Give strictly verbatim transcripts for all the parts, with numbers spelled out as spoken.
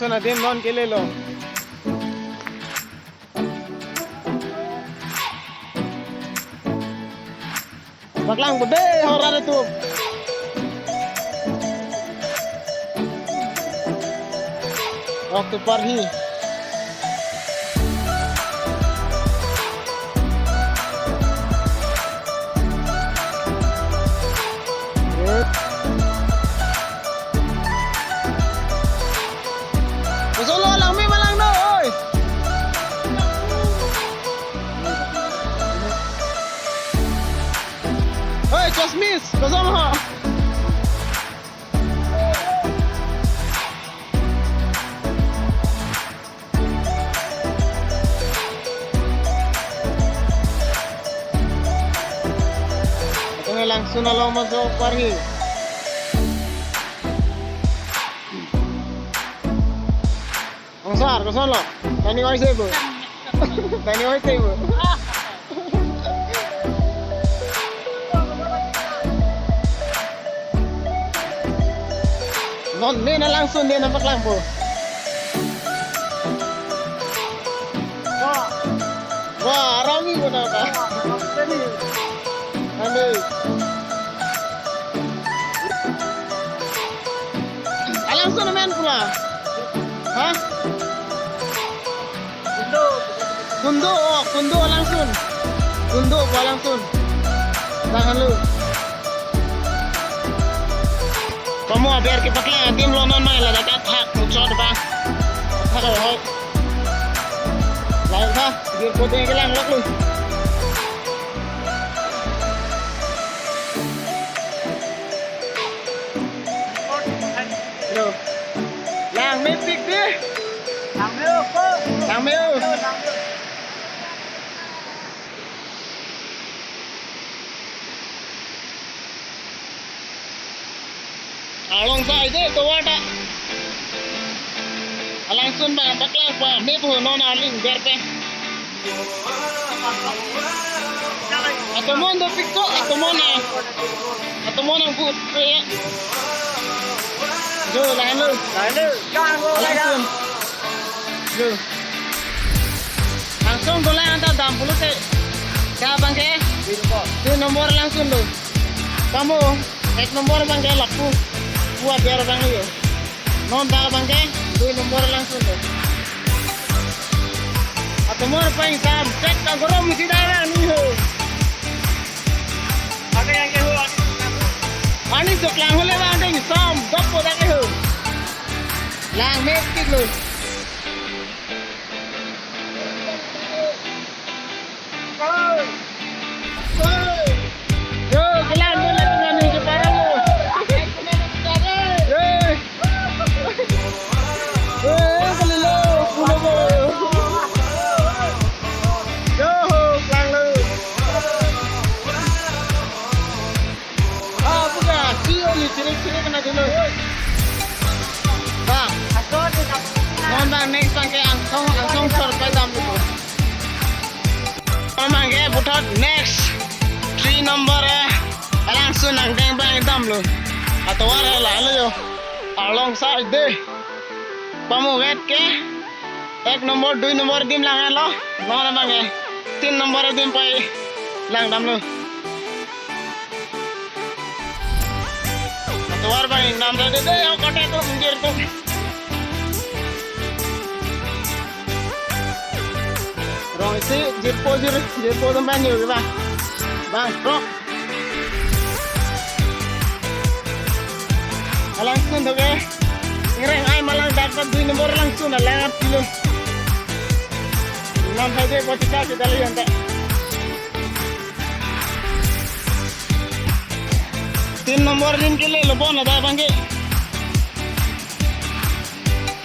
Sana din non kelelo. Paklang bede horar itu. Waktu parhi. Kosonlo, langme ma langno, oi. Oi, Chosmis, kosonlo. Ito nga langsun along maso parhi. Angsar, kosonlo? Tani oi sebo. Tani oi sebo. Non ne na langsun ne na paklangpo. Wah. Wah, arami ko na ba? Wah, arami. Ane. Alangsun amen pula. Ha? Kundo. Kundo, oh, Kundo alangsun. Kundo ko alangsun. Tahan lo. Pamo aber kepaklang adim lo non mai ladak athak muchot ba. Athak hoi. Lain ha, dir kote kelang lok lo. Hello. Langmepik dei. Langme-o ko. Langme-o. Langme-o. Arlong sai dei tovar ta. Alangsun bang paklang pa me pu non aling ber pen. Atomon dopik ko, atomon na. Atomon nang but pe. Jo, lain lo. Lain lo. Alangsun. Jo. Langsung dolang anta dam pulote. Dak abang ke? Dui nombor. Dui nombor langsun lo. Pamo, ek nombor abang ke lapu. Pu aber abang yo. Non dak abang ke, dui nombor langsun lo. Atomon pang sam, cek ka gorom musi dak abang ni ho. Ada yang ke ho, ada yang ke ho. Ani jok lang hole abang ding sam, dok po dak ke ho. Langmepik lo. Yo, kelang dun lagi nani separang lo. Yo. Yo, kalilo, pulo bo. Yo, kelang lo. Ah, buka, si oli, cilik-cilik kena dulu. Bang. Non bang, next bang ke angsong, angsong sor pai dam dulu. Non bang ke puthot next three number, eh, alangsun angdeng bang dam lo. Atovar la lo yo. Arlong sai dei. Pamo vet ke. Ek nombor, dui nombor adim lang lo. Non abang ke tin nombor adim pai lang dam lo. Atovar bang ingdam dei dei, ako kate tu, minggir tu. Rong isi, jirpo jir, jirpo temban yo, bang. Bang, trok. Alangsun toke. Ngereng ai malang dak dak dui nombor langsun alang kilo. Nam hai de botika kita lihat dak. Tin nombor adim kelelo bon ada bang ke.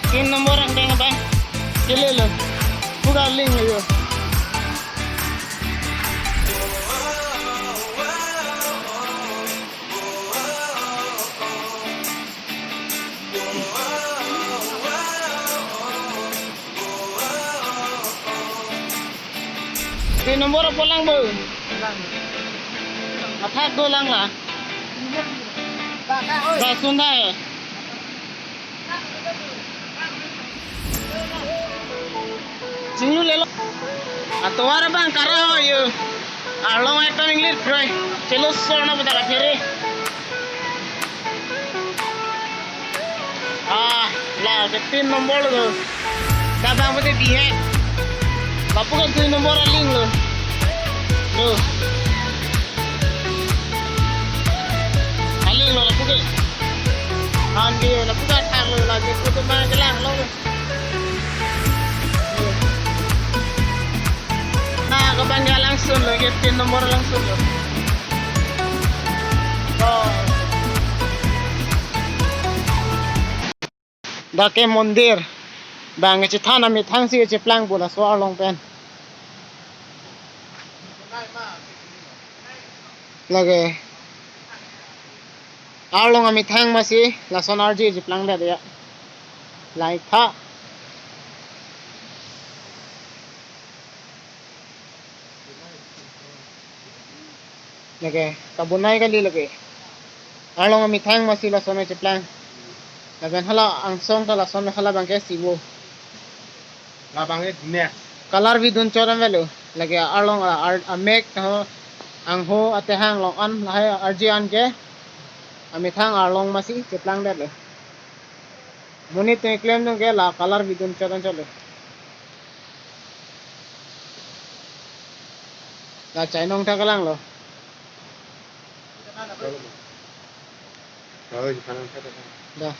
Tin nombor angdeng abang kelelo. Buka link yo. Tin nombor apo lang bo. Athak dolang la. Ba sun tha. Singlu lelo. Atovar abang kara ho yo. Arlong ekta ninglir kroi. Chelo sorna bata kaphere. Ah, la ke tin nombor lo. Dak abang pute bihek. Lapu ke dui nombor aling lo. Lo. Aling lo lapu ke. An ke lapu ke athak lo, la ke pute ma kelang lo. Na, ke abang ke alangsun lo, ke tin nombor alangsun lo. Oh. Dak ke mondir. Bang kachethan amethang si kacheplang pu laso arlong pen. Lake arlong amethang masi lason arje cheplang det ya. Lai tha. Lake kabonai kali lake. Arlong amethang masi lason cheplang. Lapen hala angsong ta lason hala abang ke sibo. Labang ke dine. Color bidun chot an velo. Lake arlong a, ar, amek ho, angho atehang long an lahai arje an ke. Amethang arlong masi cheplang det lo. Monit te klem dong ke la color bidun chot an chot lo. La chainong ta kelang lo. Da.